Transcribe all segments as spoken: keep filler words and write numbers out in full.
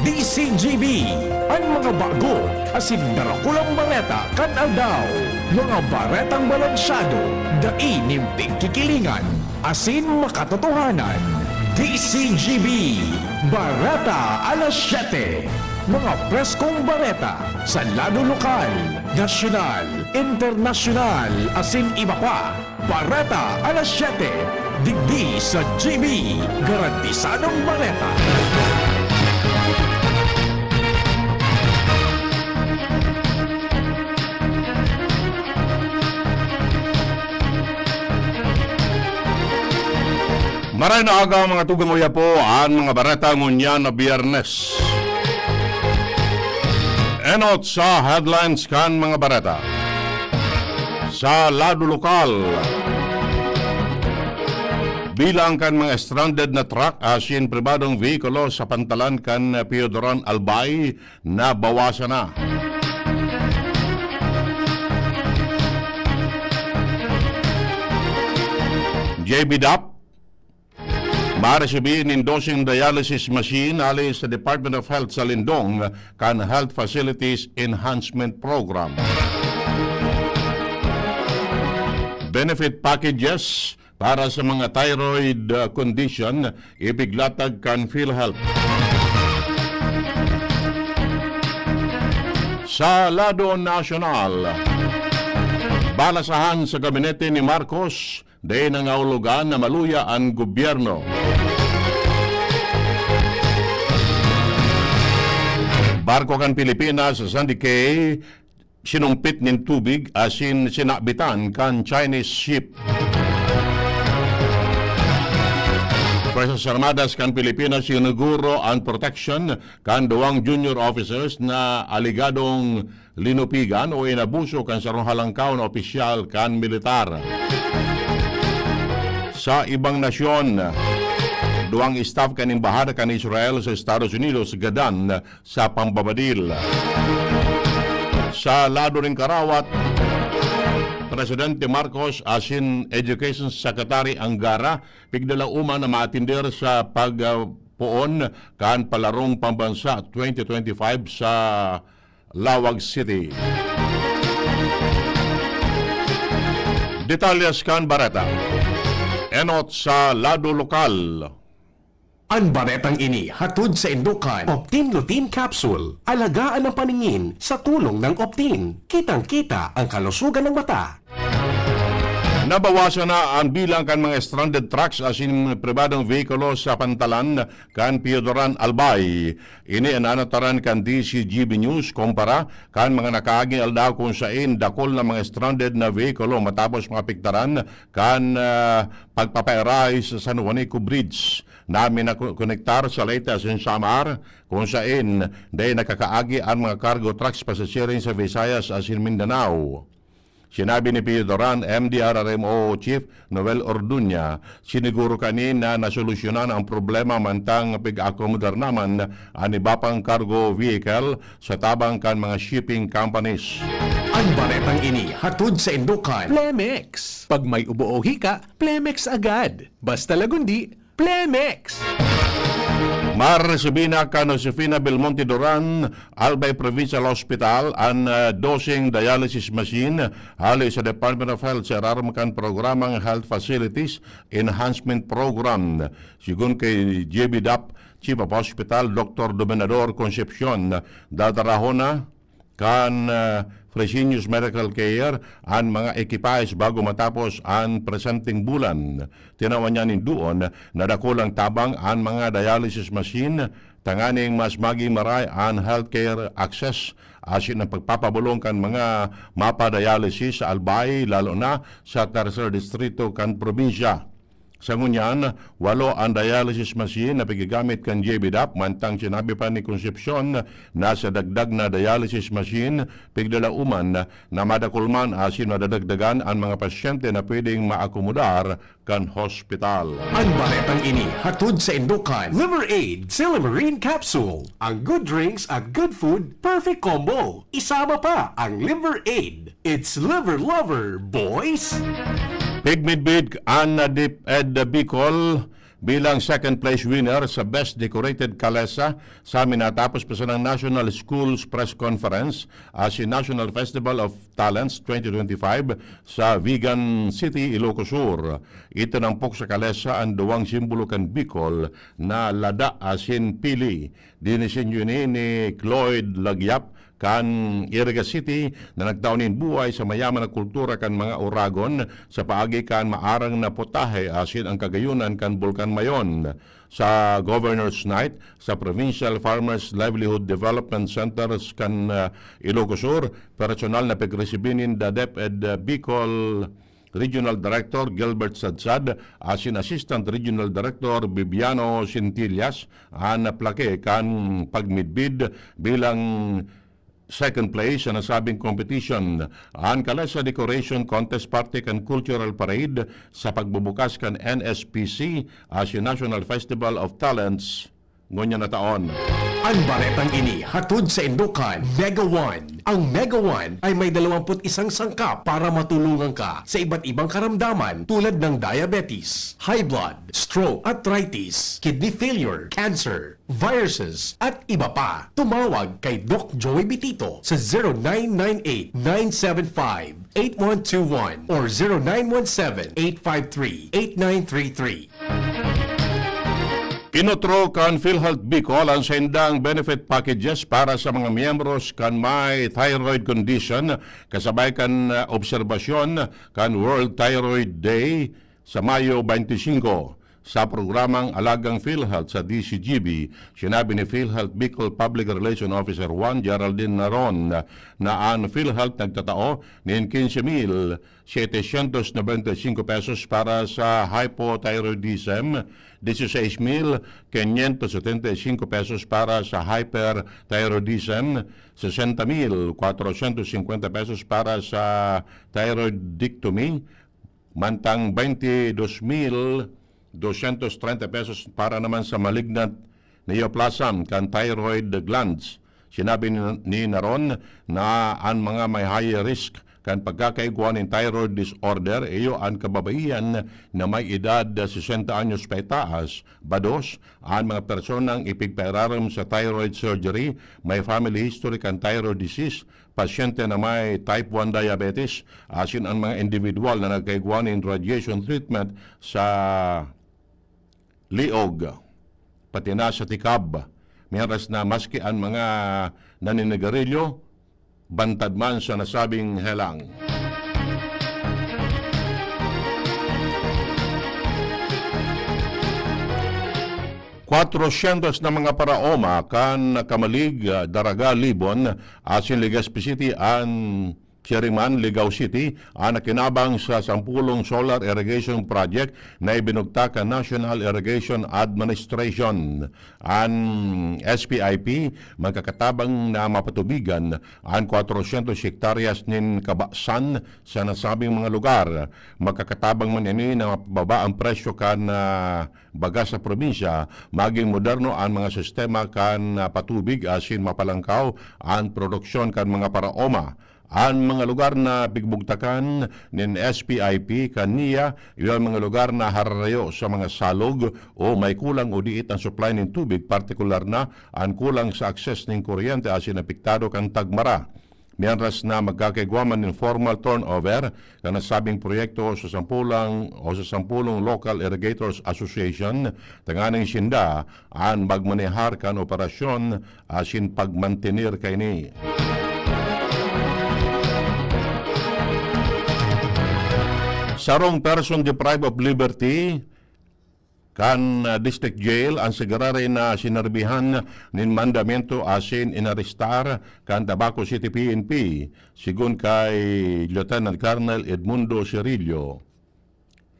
D C G B, an mga bago asin darakulang bareta kan aldaw. Mga baretang balansyado, dai nin pigkikilingan asin makatotohanan. D C G B, Bareta alas siyete. Mga preskong bareta sa lado lokal, nasyonal, internasyonal, asin iba pa. Bareta alas siyete, digdi sa G B, garantisadong bareta. Maray na aga, mga tugang, uya po an mga bareta ngunyan na Biyernes. Enot sa headlines kan mga bareta. Sa lado lokal, bilang kan mga stranded na truck asin pribadong vehikulo sa pantalan kan Piodoran Albay nabawasan na. J B DAP, maresibi nin doseng dialysis machine hali sa Department of Health sa Lindong kan Health Facilities Enhancement Program. Benefit packages para sa mga thyroid, uh, condition, ipiglatag kan PhilHealth. Sa lado nasyonal, balasahan sa gabinete ni Marcos, dai nangahulugan na maluya an gobyerno. Barko kan Pilipinas sa Sandy Cay, sinumpit nin tubig asin sinabitan kan Chinese ship. Fuerzas Armadas kan Pilipinas siniguro an proteksyon kan duwang junior officers na alegadong linupigan o inabuso kan sarong halangkaw na opisyal kan militar. Sa ibang nasyon, duwang staff kan Embahada kan Israel sa Estados Unidos gadan sa pambabadil. Sa lado nin karawat, Presidente Marcos asin Education Secretary Angara pigdala uman na maatinder sa pag, ah, poon kan palarong pambansa twenty twenty-five sa Lawag City. Detalyes kan bareta. Enot sa lado lokal. An baretang ini hatod saindo kan Optin Lutein Capsule. Alagaan ang paningin sa tulong ng Optin. Kitang-kita ang kalusugan ng mata. Nabawasan na an bilang kan mga stranded trucks asin pribadong vehikulo sa pantalan kan Piodoran, Albay. Ini an anataran kan D C G B News kumpara kan mga nakaaging aldaw, kun sain dakul na mga stranded na vehikulo matapos maapektaran kan, ah, pagpapaeray sa San Juanico Bridge na minakonektar sa Leyte asin Samar, kun sain dai nakakaagi an mga cargo trucks pasasiring sa Visayas asin Mindanao. Sinabi ni Pio Duran, M D R R M O Chief Noel Orduña, "Siniguro kami na nasolusyonan ang problema mantang pig-akomodar naman an iba pang cargo vehicle sa tabang kan mga shipping companies." An baretang ini hatod saindo kan Plemex. Pag may ubo o hika, Plemex agad. Basta Lagundi, Plemex! Maresibi na kan Josefina Belmonte Duran, Albay Provincial Hospital, an, ah, doseng dialysis machine hali sa Department of Health sa irarom kan programang Health Facilities Enhancement Program. Sigon kay J B DAP Chief of Hospital, Doktor Dominador Concepcion, dadarahon na kan, ah, Fresenius Medical Care an mga ekipahes bago matapos an presenteng bulan. Tinawan niya nin duon na dakulang tabang an mga dialysis machine tanganing mas maging maray an healthcare access asin an pagpapabolong kan mga mapa-dialysis sa Albay, lalo na sa Tercer Distrito kan probinsya. Sa ngunyan, walo an dialysis machine na piggagamit kan J B DAP, mantang sinabi pa ni Concepcion na sa dagdag na dialysis machine, pigdala uman na madakul man asin madadagdagan an mga pasyente na pwedeng maakomodar kan hospital. An baretang ini hatod saindo kan Liver Aid Silymarin Capsule. Ang good drinks at good food, perfect combo. Isama pa ang Liver Aid. It's Liver Lover, boys! Pigmidbid an DepEd Bicol Bilang second place winner sa Best Decorated Kalesa sa minatapos pa sanang National Schools Press Conference asin National Festival of Talents twenty twenty-five sa Vigan City, Ilocos Sur. Itinampok sa kalesa an duwang simbolo kan Bicol na lada asin pili. Dinisenyo ini ni Cloyd Lagyap kan Iriga City na nagtao nin buhay sa mayaman na kultura kan mga Oragon sa paagi kan maarang na putahe asin ang kagayunan kan Bulkan Mayon. Sa Governor's Night sa Provincial Farmers Livelihood Development Centers kan, ah, Ilocos Sur, personal na pagresibi ninda DepEd Bicol Regional Director Gilbert Sadsad asin Assistant Regional Director Bibiano Centillas an plake kan pagmidbid bilang second place sa nasabing competition. An Kalesa Decoration Contest parte kan Cultural Parade sa pagbubukas kan N S P C asin National Festival of Talents ngunyan na taon. An baretang ini hatod saindo kan Mega One. Ang Mega One ay may dalawampu't isang sangkap para matulungan ka sa iba't ibang karamdaman tulad ng diabetes, high blood, stroke, arthritis, kidney failure, cancer, viruses, at iba pa. Tumawag kay Doc Joey Bitito sa zero nine nine eight, nine seven five, eight one two one or zero nine one seven, eight five three, eight nine three three. Inutro kan PhilHealth Bicol an saindang benefit packages para sa mga miyembros kan may thyroid condition, kasabay kan, ah, obserbasyon kan World Thyroid Day sa Mayo twenty-five. Sa programang Alagang PhilHealth sa D C G B, sinabi ni PhilHealth Bicol Public Relation Officer one Geraldine Naron na an PhilHealth nagtatao nin quince mil setecientos noventa y cinco pesos para sa hypothyroidism, dieciséis mil quinientos setenta y cinco pesos para sa hyperthyroidism, sesenta mil cuatrocientos cincuenta pesos para sa thyroidectomy, mantang twenty dos mil doscientos treinta pesos para naman sa malignant neoplasm kan thyroid glands. Sinabi ni, ni Naron na an mga may high risk kan pagkakaigwa nin thyroid disorder iyo an kababaihan na may edad sesenta anyos paitaas, bados, an mga personang ipigpairarom sa thyroid surgery, may family history kan thyroid disease, pasyente na may type one diabetes, asin an mga individual na nagkaigwa nin radiation treatment sa liog, pati na sa tikab. Mientras na maski an mga naninigarilyo, bantad man sa nasabing helang. Kwatrosyentos na mga paraoma kan Camalig, Daraga, Libon, asin Legazpi City an Chiriman, Ligao City, an nakinabang sa sampulong solar irrigation project na ibinugtak kan National Irrigation Administration. An S P I P magkakatabang na mapatubigan an kwatrosyentos hektaryas nin kabasan sa nasabing mga lugar. Magkakatabang man ini na mapababa an presyo kan, ah, baga sa probinsya, maging moderno an mga sistema kan, ah, patubig asin mapalangkaw an produksyon kan mga paraoma. An mga lugar na pigbugtakan nin S P I P kan NIA, iyo an mga lugar na hararayo sa mga salog o may kulang o diit an supply nin tubig, partikular na an kulang sa access nin kuryente asin apektado kan tagmara. Mientras na magkakaigwa man nin formal turnover kan nasabing proyekto sa sampulang o sa sampulong Local Irrigators Association, tanganing sinda an magmanehar kan operasyon asin pagmantener kaini. Sarong person deprived of liberty kan, ah, District Jail an sigarare na sinerbihan nin mandamento asin inarestar kan Tabaco City P N P, sigon kay Lieutenant Colonel Edmundo Cirillo.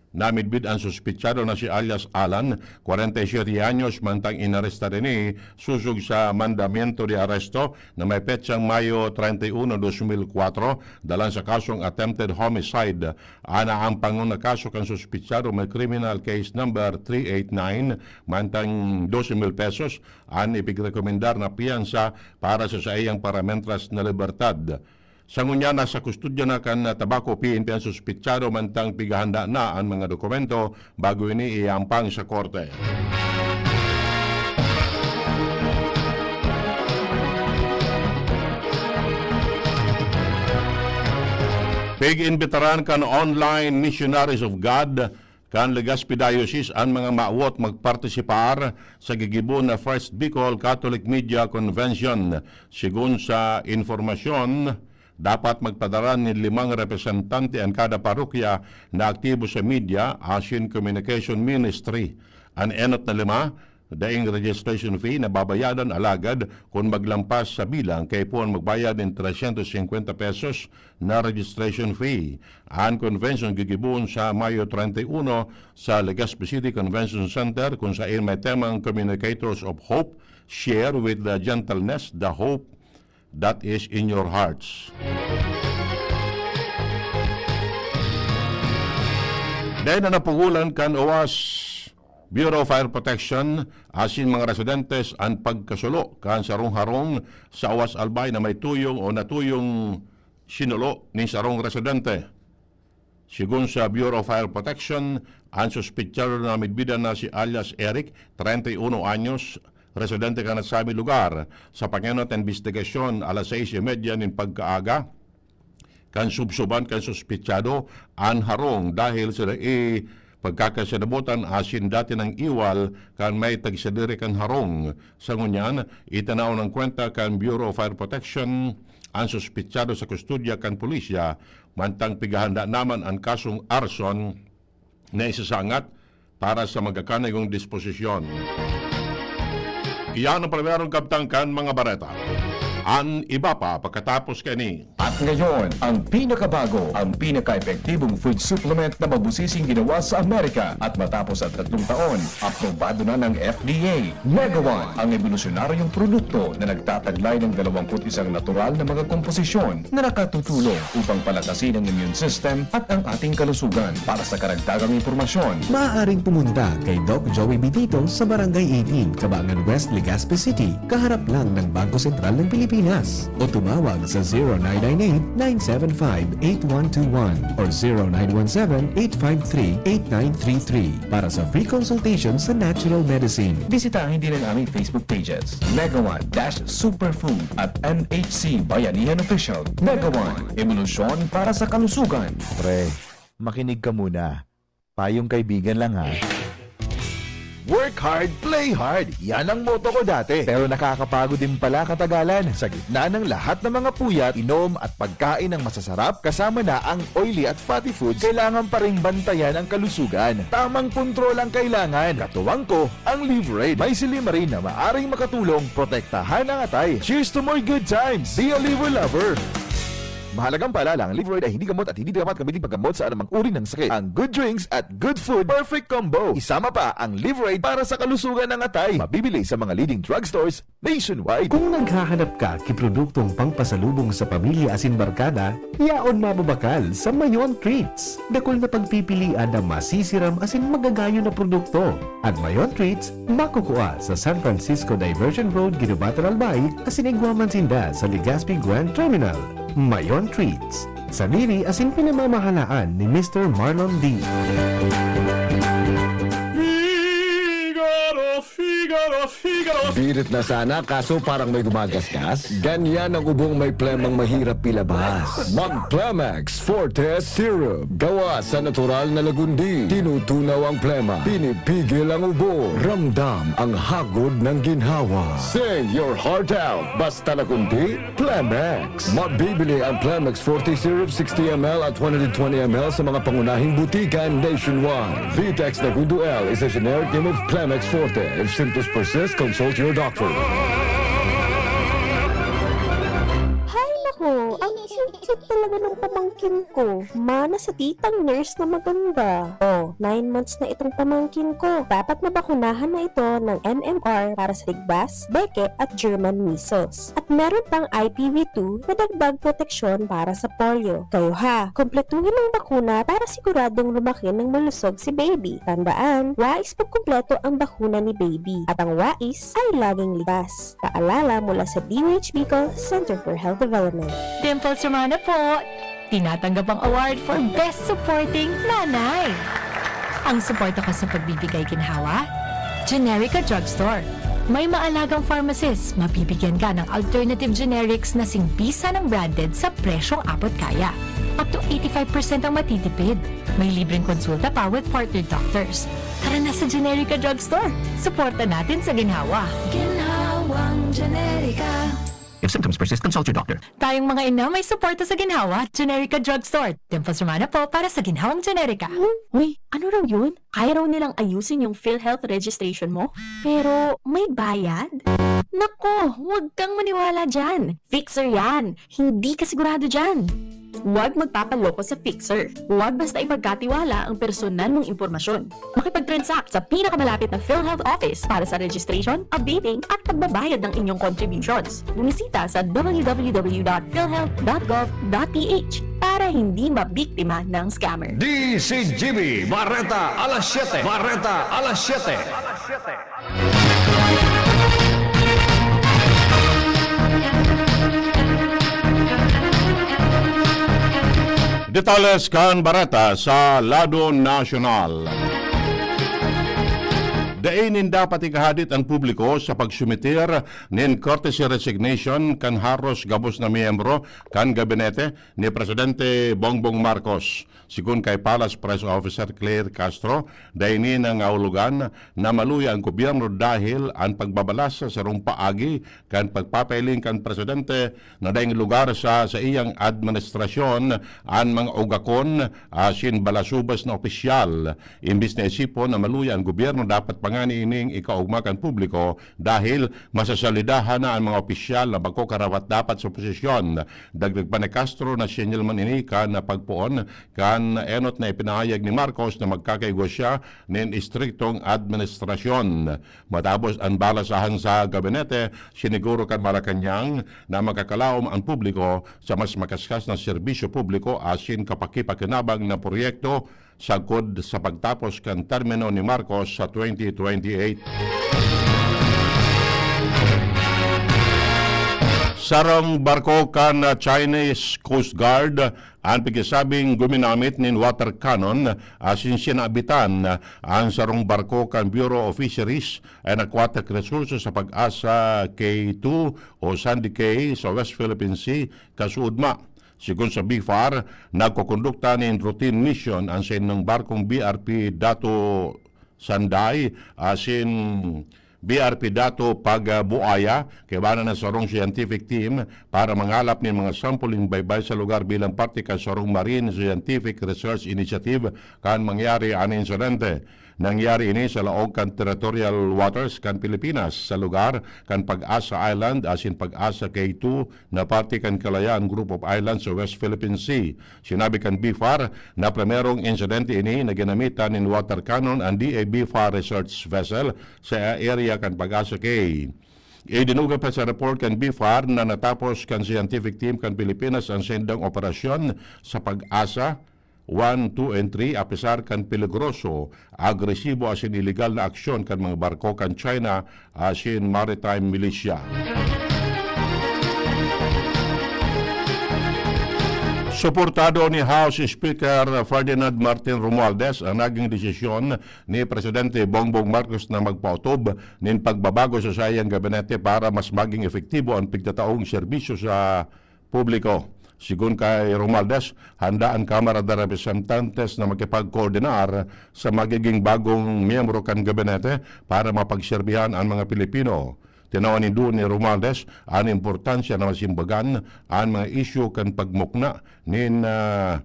Namidbid an suspitsado na si alias Alan, kwarenta y siyete anyos, mantang inaresta ini sosog sa mandamiento de aresto na may petsang Mayo treinta y uno, dos mil kwatro, dalan sa kasong attempted homicide. An naampangon na kaso kan suspitsado may criminal case number three eight nine, mantang dose mil pesos an ipigrekomendar na piyansa para sa saiyang paramentras na libertad. Sa ngunyan, nasa kustodya na kan Tabaco P N P ang suspetsado, mantang pighahanda na an mga dokumento bago ini iampang sa korte. Pig-imbitaran kan Online Missionaries of God kan Legazpi Diocese an mga mawot magpartisipar sa gigibo na First Bicol Catholic Media Convention. Segun sa informasyon, dapat magpadara nin limang representante an kada parokya na aktibo sa media asin communication ministry. An enot na lima, daing registration fee na babayadan, alagad kun maglampas sa bilang, kaipuhan magbayad nin trescientos cincuenta pesos na registration fee. An convention gigibohon sa Mayo treinta y uno sa Legazpi City Convention Center, kun saen may temang Communicators of Hope, Share with the Gentleness the Hope that is in your hearts. Dai na napugolan kan OWAS, Bureau of Fire Protection, asin mga residentes an pagkasulo kan sarong harong sa OWAS Albay na may tuyong o natuyong sinulo nin sarong residente. Segun sa Bureau of Fire Protection, an suspetsado na midbidan na si alias Eric, treinta y uno anyos, residente kan nasabing lugar. Sa pangenot na imbestigasyon, alas sais y media nin pagkaaga, kan subsuban kan suspetsado an harong dahil sa dai pagkakasinabutan asin dati nang iwal kan may tagsadiri kan harong. Sa ngunyan, itinao nang kwenta kan Bureau of Fire Protection an suspetsado sa kustodya kan pulisya, mantang pighahanda naman an kasong arson na isasangat para sa magkakanigong disposisyon. Iyan ang primerong kabtang kan mga bareta. An iba pa pagkatapos kaini. At ngayon, ang pinakabago, ang pinaka-epektibong food supplement na mabusising ginawa sa Amerika at matapos ang tatlong taon, aprobado na ng F D A. Mega One, ang ebolusyonaryong produkto na nagtataglay ng dalawampu't isang natural na mga komposisyon na nakatutulong upang palakasin ang immune system at ang ating kalusugan. Para sa karagdagang impormasyon, maaaring pumunta kay Doc Joey Bitito sa Barangay eighteen, Cabangan West, Legazpi City, kaharap lang ng Bangko Sentral ng Pilipinas. O tumawag sa zero nine nine eight, nine seven five, eight one two one or zero nine one seven, eight five three, eight nine three three para sa free consultation sa natural medicine. Bisitahin din ang aming Facebook pages, Mega One dash Superfood at M H C Bayanihan Official. Mega One, ebolusyon para sa kalusugan. Pre, makinig ka muna. Payong kaibigan lang, ha. Work hard, play hard. Yan ang motto ko dati. Pero nakakapagod din pala katagalan. Sa gitna ng lahat ng mga puyat, inom at pagkain ng masasarap, kasama na ang oily at fatty foods, kailangan pa ring bantayan ang kalusugan. Tamang kontrol ang kailangan. Katuwang ko, ang Liverade. May silymarin na maaring makatulong protektahan ang atay. Cheers to more good times! Be a Liver Lover! Mahalagang paalala, ang Liverade ay hindi gamot at hindi dapat gamitin paggamot sa anumang uri ng sakit. Ang good drinks at good food, perfect combo. Isama pa ang Liverade para sa kalusugan ng atay. Mabibili sa mga leading drugstores nationwide. Kung naghahanap ka ki produktong pangpasalubong sa pamilya asin barkada, yaon mababakal sa Mayon Treats. Dakul na pagpipilian na masisiram asin magagayon na produkto. An Mayon Treats makukua sa San Francisco Diversion Road, Guinobatan, Albay, asin igwa man sinda sa Legazpi Grand Terminal. Mayon Treats, sadiri asin pinamamahalaan ni Mister Marlon D. Figaro, Figaro, Figaro. Birit na sana, kaso parang may gumagasgas. Ganyan ang ubong may plemang mahirap ilabas. Mag Plemex Forte Syrup. Gawa sa natural na lagundi. Tinutunaw ang plema. Pinipigil ang ubo. Ramdam ang hagod ng ginhawa. Say your heart out. Basta lagundi, Plemex. Mabibili ang Plemex Forte Syrup sixty M L at one hundred twenty M L sa mga pangunahing butika nationwide. Vitex Nagundo L is a generic name of Plemex Forte. If symptoms persist, consult your doctor. Hay nako, ang cute-cute talaga ng pamangkin ko. Mana sa titang nurse na maganda. Oh, nine months na itong pamangkin ko. Dapat mabakunahan na ito ng M M R para sa ligbas, beke at German measles. At meron pang I P V two na dagdag proteksyon para sa polio. Kayo ha, kompletuhin ang bakuna para siguradong lumaki ng malusog si baby. Tandaan, wais pagkumpleto ang bakuna ni baby. At ang wais ay laging ligtas. Paalala mula sa D O H Bicol Center for Health Development. Dimples Tama na po! Tinatanggap ang award for Best Supporting Nanay. Ang suporta ko sa pagbibigay ginhawa, Generica Drugstore. May maalagang pharmacist, mabibigyan ka ng alternative generics na singbisa ng branded sa presyong abot kaya. Up to eighty-five percent ang matitipid. May libreng konsulta pa with partner doctors. Tara na sa Generica Drugstore. Suporta natin sa ginhawa. Ginhawang Generica. If symptoms persist, consult your doctor. Tayong mga ina, may suporta sa ginhawa. Generica Drugstore. Dimples Romana po para sa ginhawang Generica. Uy, ano raw yun? Kaya raw nilang ayusin yung PhilHealth registration mo? Pero may bayad? Nako, huwag kang maniwala dyan. Fixer yan. Hindi ka sigurado dyan. Huwag magpapaloko sa fixer. Huwag basta ipagkatiwala ang personal mong impormasyon. Makipag-transact sa pinakamalapit na PhilHealth office para sa registration, updating, at pagbabayad ng inyong contributions. Bumisita sa w w w dot philhealth dot gov dot p h para hindi mabiktima ng scammer. D C G B, Bareta alas siyete. Bareta alas siyete. Detalles kan bareta sa lado nasyonal. Dai ninda patikahadit an publiko sa pagsumitir nin courtesy resignation kan haros gabos na miyembro kan gabinete ni Presidente Bongbong Marcos. Sigon kay Palace Press Officer Claire Castro, dai ini nangahulugan na maluya an gobyerno dahil an pagbabalas sa sarong paagi kan pagpapahiling kan presidente na daing lugar sa saiyang administrasyon an mga ugakon asin balasubas na opisyal. Imbis na isipon na maluya an gobyerno, dapat pa ngani ining ikaogma kan publiko dahil masasalidahan na an mga opisyal na bako karapat-dapat sa posisyon. Dagdag pa ni Castro na sinyal man ini kan pagpoon kan enot na ipinahayag ni Marcos na magkakaigwa siya nin estriktong administrasyon. Matapos an balasahang sa gabinete, siniguro kan Malacañang na makakalaom an publiko sa mas makaskas na serbisyo publiko asin kapakipakinabang na proyekto sagkod sa pagtapos kan termino ni Marcos sa twenty twenty-eight. Sarong barko kan Chinese Coast Guard an pigsasabing guminamit nin water cannon asin sinabitan an sarong barko kan Bureau of Fisheries and Aquatic Resources sa PAGASA K two o Sandy Cay sa West Philippine Sea kasuodma. Sigon sa BFAR, nagkukondukta nin routine mission an saindang barkong B R P Dato Sanday asin B R P Dato Pagbuaya, kaibanan na sarong scientific team para mangalap nin mga sample nin baybay sa lugar bilang parte kan sarong marine scientific research initiative kan mangyari an insidente. Nangyari ini sa laog kan territorial waters kan Pilipinas, sa lugar kan PAGASA Island asin PAGASA K two na parte kan Kalayaan Group of Islands sa West Philippine Sea. Sinabi kan BFAR na primerong insidente ini na ginamitan nin water cannon an D A BFAR research vessel sa area kan PAGASA K. Idinugay pa sa report kan BFAR na natapos kan scientific team kan Pilipinas an saindang operasyon sa PAGASA one, two, and three, apesar kan peligroso, agresibo asin ilegal na aksyon kan mga barko kan China asin maritime militia. Suportado ni House Speaker Ferdinand Martin Romualdez ang naging desisyon ni Presidente Bongbong Marcos na magpaotob nin pagbabago sa saiyang gabinete para mas maging epektibo an pigtataong serbisyo sa publiko. Sigon kay Romualdez, handa an Kamara de Representantes na makipagkoordinar sa magiging bagong miyembro kan gabinete para mapagserbihan an mga Pilipino. Tinawan nindo ni Romualdez an importansya na masimbagan an mga isyu kan pagmukna nin, ah,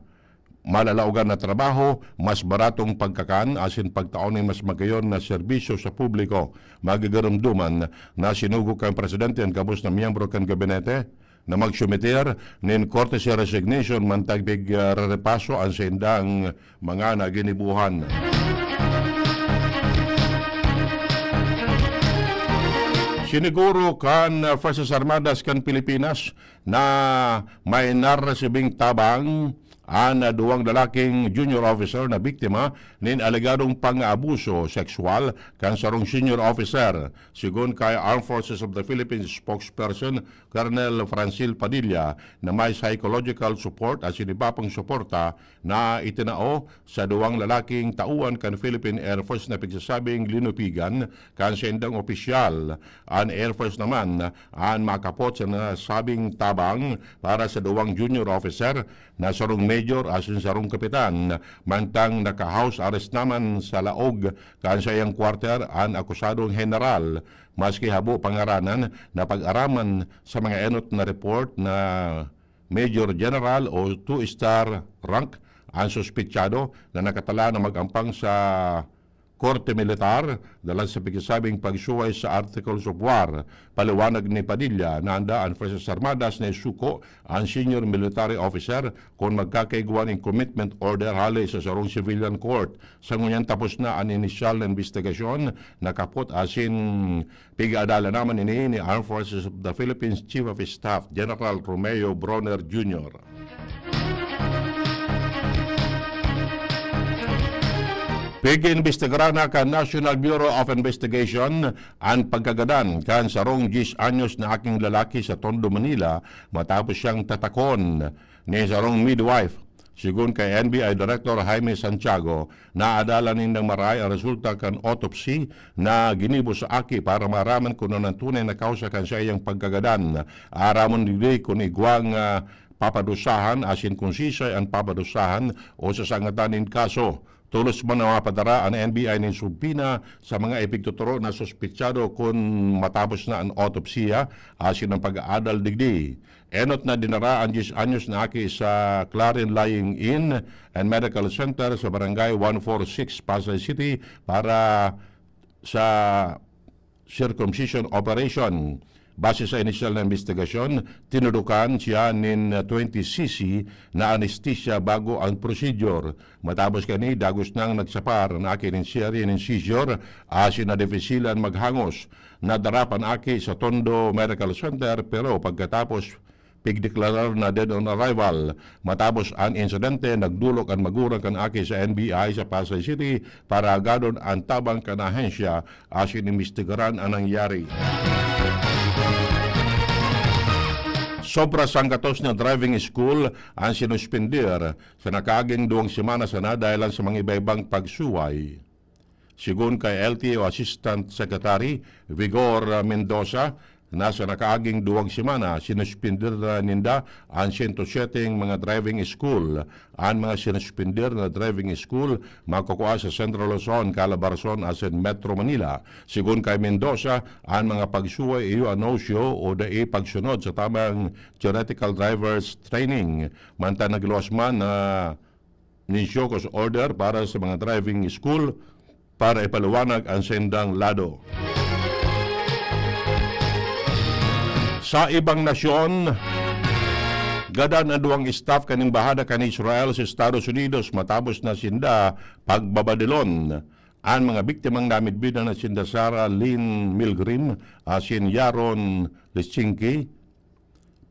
malalaogan na trabaho, mas baratong pagkakan, asin pagtao nin mas magayon na serbisyo sa publiko. Magigarumduman na sinugo kan presidente an gabos na miyembro kan gabinete na magsumeter nin courtesy resignation mantag pig, ah, rerepaso an saindang mga naginibuhan. Siniguro kan, ah, Fuerzas Armadas kan Pilipinas na may naresibing tabang an duwang lalaking junior officer na biktima nin alegadong pang-aabuso sexual kan sarong senior officer. Sigon kay Armed Forces of the Philippines spokesperson Colonel Francil Padilla na may psychological support asin iba pang suporta na itinao sa duwang lalaking tauan kan Philippine Air Force na pigsasabing linupigan kan saindang opisyal. An Air Force naman an makapot sa nasabing tabang para sa duwang junior officer na sarong major asin sarong kapitan, mantang naka-house arrest naman sa laog kan saiyang kwarter an akusadong heneral. Maski habo pangaranan, napag-araman sa mga enot na report na Major General o two-star rank an suspetsado na nakatala na mag-ampang sa Korte Militar dalan sa pigsasabing pagsuhay sa Articles of War. Paliwanag ni Padilla na handa an Fuerzas Armadas na isuko an senior military officer kun magkakaigwa nin commitment order hale sa sarong civilian court. Sa ngunyan tapos na an inisyal na imbestigasyon, nakapot asin pig-aadalan naman ini ni Armed Forces of the Philippines Chief of Staff General Romeo Bronner Junior. Pig-imbestigaran na kan National Bureau of Investigation an pagkagadan kan sarong diyes anyos na aking lalaki sa Tondo, Manila, matapos siyang tatakon ni sarong midwife. Sigon kay N B I Director Jaime Santiago, naadala nindang marahay ang resulta kan autopsy na ginibo sa aki para maaraman kun ano an tunay na kausa kan saiyang pagkagadan. Aramon digdi kun igwang, ah, papadusahan asin kun sisay an papadusahan o sasangatan nin kaso. Tolos man na mapadara an N B I nin subpina sa mga epigtutoro na suspetsado kun matapos na an autopsiya asin an pag-aadal digdi. Enot na dinara an diyes anyos na aki sa Clarin Lying-in and Medical Center sa Barangay one four six, Pasay City para sa circumcision operation. Base sa inisyal na imbestigasyon, tinudukan siya nin twenty C C na anesthesia bago ang procedure. Matapos kani, dagos nang nagsapar an aki nin serie nin seizure asin nadipisilan maghangos. Nadara pa an aki sa Tondo Medical Center, pero pagkatapos pigdeklarar na dead on arrival. Matapos an insidente, nagdolok an magurang kan aki sa N B I sa Pasay City para agadon an tabang kan ahensya asin imbestigaran an nangyari. Sobra sanggatos na driving school an sinuspender sa nakaaging duwang semana sana dahelan sa mga iba-ibang pagsuway. Sigon kay L T O Assistant Secretary Vigor Mendoza, nasa nakaaging duwang semana, sinuspender na ninda an sento seteng mga driving school. An mga sinuspender na driving school makukua sa Central Luzon, Calabarzon asin Metro Manila. Sigon kay Mendoza, an mga pagsuway iyo an no-show o dai pagsunod sa tamang theoretical driver's training. Mantang nagluwas man na nin show cause order para sa mga driving school para ipaliwanag an saindang lado. Sa ibang nasyon, gadan an duwang staff kan embahada kan Israel sa Estados Unidos matapos na sinda pagbabadilon. An mga biktimang namidbidan na sinda Sarah Lynn Milgrim asin Yaron Lischinki.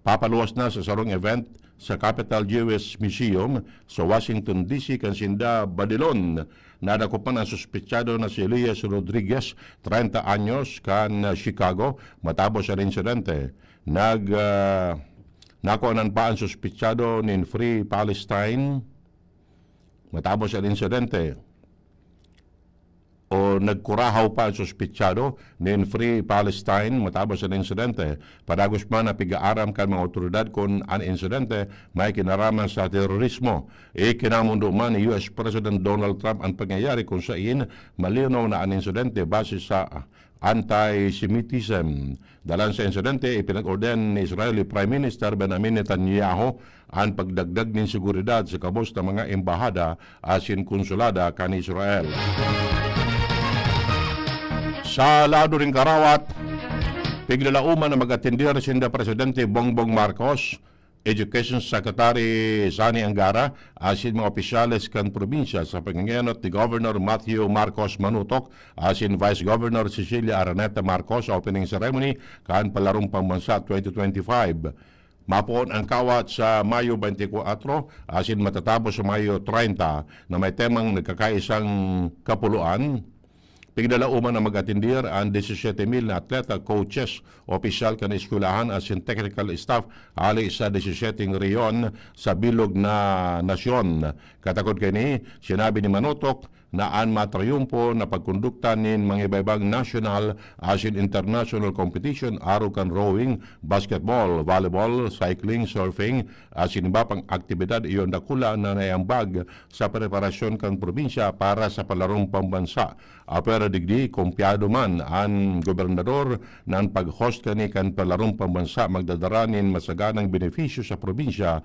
Papaluwas na sa sarong event sa Capital Jewish Museum sa Washington, D C kan sinda badilon. Nadakop man an suspetsado na si Elias Rodriguez, treinta anyos, kan Chicago, matapos an insidente. Nag, ah, nakuanan pa an suspetsado nin Free Palestine matapos an insidente. O nagkurahaw pa an suspetsado nin Free Palestine matapos an insidente. Padagos man na pig-aaram kan mga awtoridad kun an insidente may kinaraman sa terorismo. Ikinamondo man ni U S President Donald Trump an pangyayari kun sain malinaw na an insidente base sa anti-Semitism. Dalan sa insidente, ipinag-orden ni Israeli Prime Minister Benjamin Netanyahu an pagdagdag nin seguridad sa gabos na mga embahada asin konsulada kan Israel. Sa lado nin karawat, piglalauman na mag-atender sinda Presidente Bongbong Marcos, Education Secretary Sonny Angara, asin mga opisyales kan probinsya sa pangengenot ni Governor Matthew Marcos Manutok asin Vice Governor Cecilia Araneta Marcos sa opening ceremony kan Palarong Pambansa twenty twenty-five. Mapoon ang kawat sa Mayo twenty-four asin matatapos sa Mayo treinta na may temang Nagkakaisang Kapuloan. Pigdalauman na mag-atendir an disisiyete mil na atleta, coaches, opisyal kan eskwelahan asin technical staff hali sa disisiyete rehiyon sa bilog na nasyon. Katakod kaini, sinabi ni Manotok na an matrayumpo na pagkondukta nin mga iba-ibang national asin international competition arog kan rowing, basketball, volleyball, cycling, surfing, asin iba pang aktibidad iyo an dakula na naiambag sa preparasyon kan probinsya para sa palarong pambansa. Apwera digdi, kumpyado man an gobernador na an pag-host kani kan palarong pambansa magdadara nin masaganang benepisyo sa probinsya,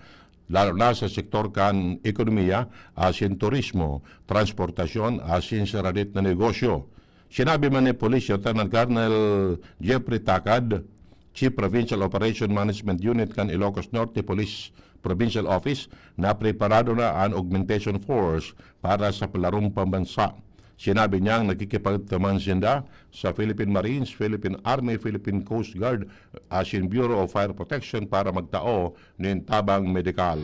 lalo na sa sektor kan ekonomiya asin turismo, transportasyon asin sa radit na negosyo. Sinabi man ni Police Lieutenant Colonel Jeffrey Tacad, Chief Provincial Operation Management Unit kan Ilocos Norte Police Provincial Office, na preparado na an augmentation force para sa palarong pambansa. Sinabi niyang nakikipagtaman sinda sa Philippine Marines, Philippine Army, Philippine Coast Guard, asin Bureau of Fire Protection para magtao nin tabang medikal.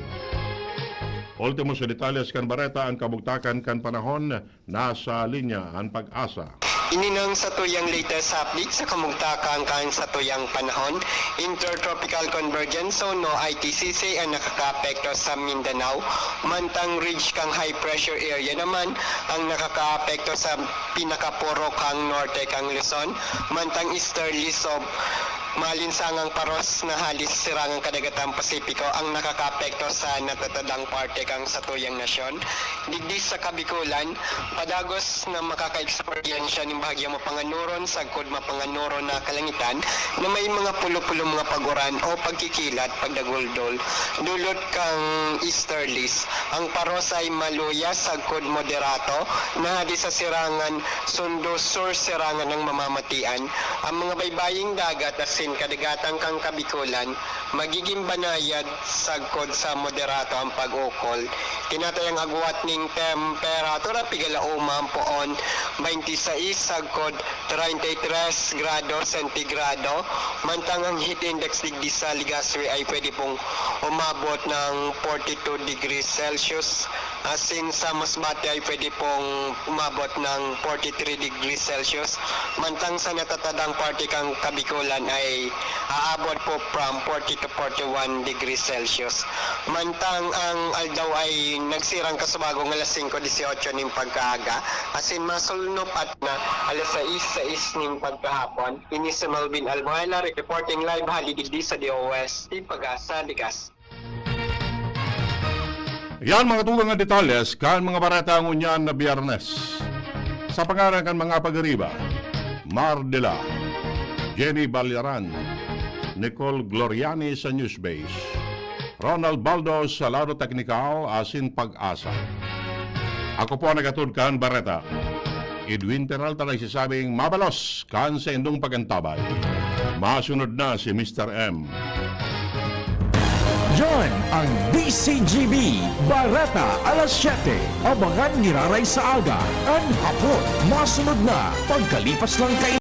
Ultimo sa detalles kan bareta, an kabugtakan kan panahon. Nasa linya an Pag-asa. Ini nang satuyang latest update sa kamugtakan kan satuyang panahon. Intertropical Convergence Zone o I T C C ang nakakaapekto sa Mindanao, mantang ridge kan high pressure area naman ang nakakaapekto sa pinakapurok kan norte kan Luzon, mantang easterlies o malinsangang paros na hali sa sirangan kadagatan Pasipiko ang nakakaapekto sa natatadang parte kan satuyang nasyon. Digdi sa Kabikulan, padagos na makakaeksperyensya nin bahagyang mapanganuron sagkod mapanganuron na kalangitan na may mga pulo-pulo mga pag-uran o pagkikilat, pagdaguldol. Dulot kan easterlies, ang paros ay maluya sagkod moderato na hali sa sirangan sundo sur-sirangan ang mamamatian. Ang mga baybaying dagat asin kadagatan kan Kabikulan magiging banayad sagkod sa moderato an pag-ukol. Tinatayang agwat nin temperatura, pigalauma an poon, twenty-six sagkod treinta y tres grado sentigrado, mantang ang heat index digdi sa Legazpi ay pwede pong umabot ng forty-two degrees Celsius. Asin sa Masbate ay pwede pong umabot ng forty-three degrees Celsius, mantang sa natatadang parte kan Kabikulan ay aabot po from forty to forty-one degrees Celsius. Mantang ang aldaw ay nagsirang kasubagong alas singko dieciocho nin pagkaaga, asin masulnop at na alas sais, sais nin pagkahapon. Ini si Melvin Albuela, reporting live hali digdi sa D O S T Pag-asa, Ligas. Yan mga tugang na detalles kan mga bareta ngunyan na Biyernes. Sa pangaran kan mga pagariba, Mar de la, Jenny Baliaran, Nicole Gloriani sa Newsbase, Ronald Baldo sa lado teknikal asin Pag-asa. Ako po ang naghatod kan bareta. Edwin Peralta nagsasabing mabalos kan saindong pag-antabay. Masunod na si Mister M. Yan ang D C G B, Bareta alas siyete. Abangan giraray sa aga, an hapon. Masunod na, pagkalipas lang kay